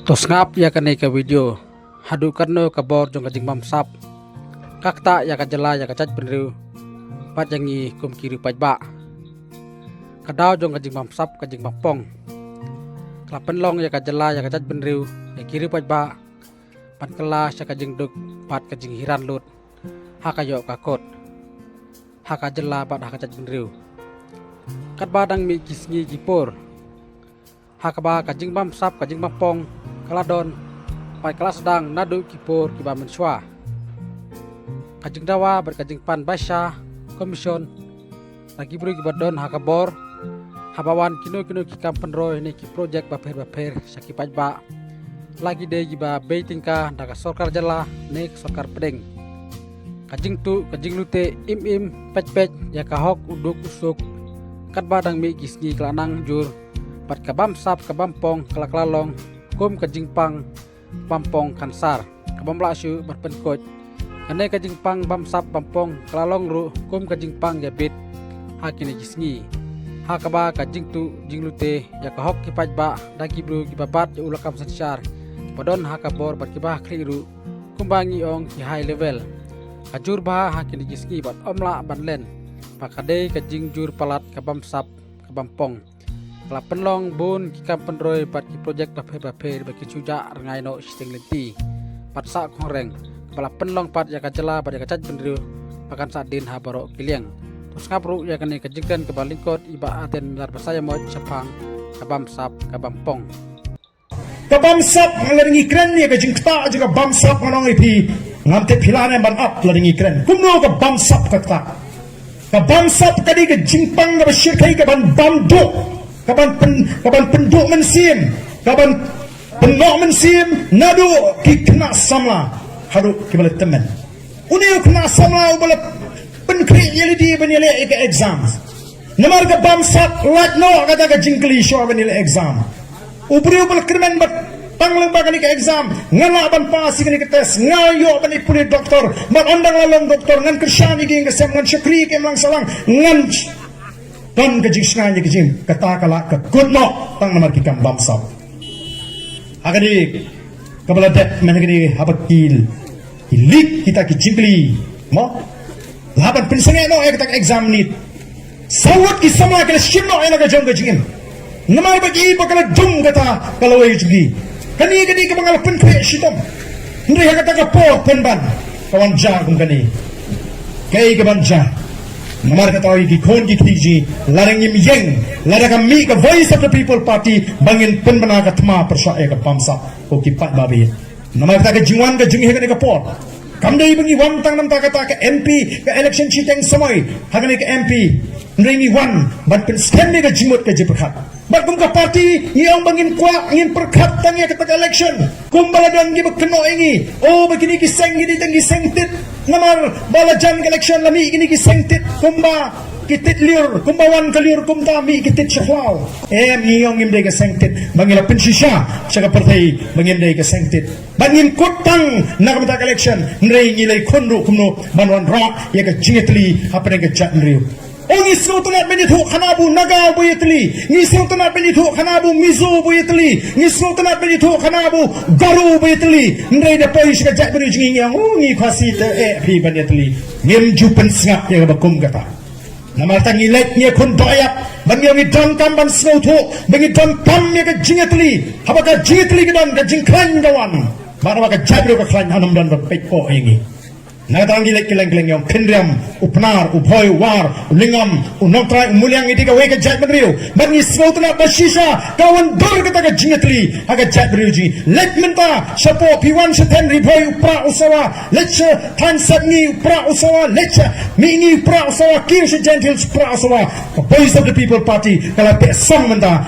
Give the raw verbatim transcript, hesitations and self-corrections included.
To sngap ïa kane ka video. Haduh katno ka bor jong ka jingbamsap ka ktah ïa ka jylla, ïa ka jaitbynriew bad ïa ngi kum ki riew paidbah. Ka daw jong ka jingbamsap, ka jingbampong, ka la pynlong ïa ka jylla, ïa ka jaitbynriew, ïa ki riew paidbah ban kylla sha ka jingduk bad ka jinghiran lut ha ka ïoh ka kot, ha ka jylla bad ha ka jaitbynriew. Katba dang mih ki sngi ki por, ha kaba ka jingbamsap, ka jingbampong ka la don bad ka la sdang naduh ki por kiba mynshuwa. Ka jingdawa bad ka jingpan baisa komishon na ki briew kiba don ha ka bor, haba wan kino kino ki kam pynroi ne ki projek bapher bapher sha ki paidbah, la ki dei kiba bei tyngka da ka sorkar jylla ne ka sorkar pdeng. Ka jingtuh, ka jinglute im im peit peit ïa ka hok u duk u suk, katba dang mih ki sngi ka la nang jur bad ka bamsap, ka bampong ka la kylla long kum ka jingpang bampong khansar, ka bym lah shuh ban pynkoit. Kane ka jingpang bamsap bampong ka la long ruh kum ka jingpang ïabit ha kine ki sngi, ha kaba ka jingtuh jinglute ïa ka hok ki paidbah da ki briew kiba bat ïa u lakam synshar, kiba don ha ka bor bad kiba ha khlieh ruh, kumba ngi ong ki high level. Ka jur bha ha kine ki sngi bad ym lah ban len ba ka dei ka jingjur palat ka bamsap, ka bampong. Ka la pynlong bun ki kam pynroi bad ki projek bapher bapher ba ki shu jah rngai noh shiteng lynti bad sah khongreng, ba la pynlong pat ïa ka jylla bad ïa ka jaitbynriew ba kan sah dien ha baroh ki liang. To sngap ruh ïa kane ka jingkren kaba lyngkot i Bah Ardent Miller Basaiawmoit shaphang ka bamsap, ka bampong. Ka bamsap, lada ngi kren ïa ka jingktah jong ka bamsap, ngan ong ïa phi, ngam tip phi lah ne ban ap lada ngi kren kumno ka bamsap ka ktah. Ka bamsap ka dei ka jingpang kaba shyrkhei, kaban bam duh, kaban pyn, kaban pynduh mynsiem, kaban pynnoh mynsiem naduh ki khynnah samla haduh kiba la tymmen. Une u khynnah samla uba la pynkhreh ïa lade ban ïaleh ïa ka exam. Namar ka bamsap, lait noh kata ka jingkylli shuwa ban ïaleh exam. U briew ba la kyrmen bad tang lyngba kane ka exam, nga lah ban pass ïa kane ka test, nga ïoh ban ïa pule doctor, bad ynda nga la long doctor ngan kyrshan ïa ki ïing ka sem, ngan shakri ïa ka imlang sahlang, ngan don ka jingshngaiñ ïa ka jingim. Kata ka lah ka kut noh tang namar ki kam bamsap. Ha kane kaba la dep mynta kane, haba ki, ki leak kita ki jingkylli, mo, lah ban pynsangeh noh ïa kata ka exam NEET. Saw ngut ki samla ki la shim noh ïa la ka jong ka jingim. Namar ba ki i ba ka la jong kata ka lawei jong ki. Kane ka dei kaba nga la pynkhreh shitom. Hynrei ha kata ka por pynban ka wan jia kum kane. Kaei kaban jia? Namar kata ïa ki khun ki kti jong ngi, lada ngim ïeng, lada ka mih ka Voice of the People Party ba ngin pynbna ka thma pyrshah ïa ka bamsap, ko ki paidbah ba ïeit. Namar kata ka jingwan ka jong ngi ha kane ka por kam dei ba ngi wan tang namar kata ka M P, ka election shiteng samoi ha kane ka M P. Hynrei ngi wan ban pynskhem ïa ka jingmut ka jingpyrkhat. Bad kum ka party ngi ong ba ngin kwah, ngin pyrkhat tang ïa kata ka election. Kumba la don kiba kynnoh ïa ngi, oh, ba kine ki seng ki dei tang ki seng tit. Namar ba la jan ka election la mih kine ki seng tit. Kumba ki tit lyiur, kumba wan ka lyiur kumta mih ki tit sha khlaw. Em, ngi ong ngim dei ka seng tit, ba ngi la pynshisha sha ka pyrthei ba ngim dei ka seng tit. Ba ngin kut tang na ka bynta ka election, hynrei ngi la ïakhun ruh kumno ban wanrah ïa ka jingïatylli hapdeng ka jaitbynriew. Oh, ngi sngewtynnat ban ïathuh khana ba u Naga u ba ïatylli, ngi sngewtynnat ban ïathuh khana ba u Mizo u ba ïatylli, ngi sngewtynnat ban ïathuh khana ba u Garo u ba ïatylli. Hynrei da poi sha ka jaitbynriew jong ngi, ngi ong, oh, ngi Khasi te eh phi ban ïatylli. Ngim ju pynsngap ïa kaba kum kata. Namar kata ngi leit, ngi ïakhun dohïap, ba ngi ong ngi donkam ban sngewthuh, ba ngi donkam ïa ka jingïatylli. Haba ka jingïatylli ka don, ka jingkhlaiñ ka wan. Bad haba ka jaitbynriew ka khlaiñ, ym don ba peit poh ïa ngi. Na kata ngi leit kylleng kylleng, ïa u Khynriam, u Pnar, u Bhoi, u War, u Lyngngam, u Nongtrai, u Muliang, ïa kawei ka jaitbynriew. Bad ngi sngewtynnat ba shisha ka wan dur kata ka jingïatylli ha ka jaitbynriew jong ngi. Leit mynta shapoh, phi wan sha thaiñ Ri Bhoi, u Prah u Sawa, leit sha thaiñ Sepngi, u Prah u Sawa, leit sha Mihngi, u Prah u Sawa, kiew sha Jaintia Hills, u Prah u Sawa. Ka Voice of the People Party ka la teh song mynta.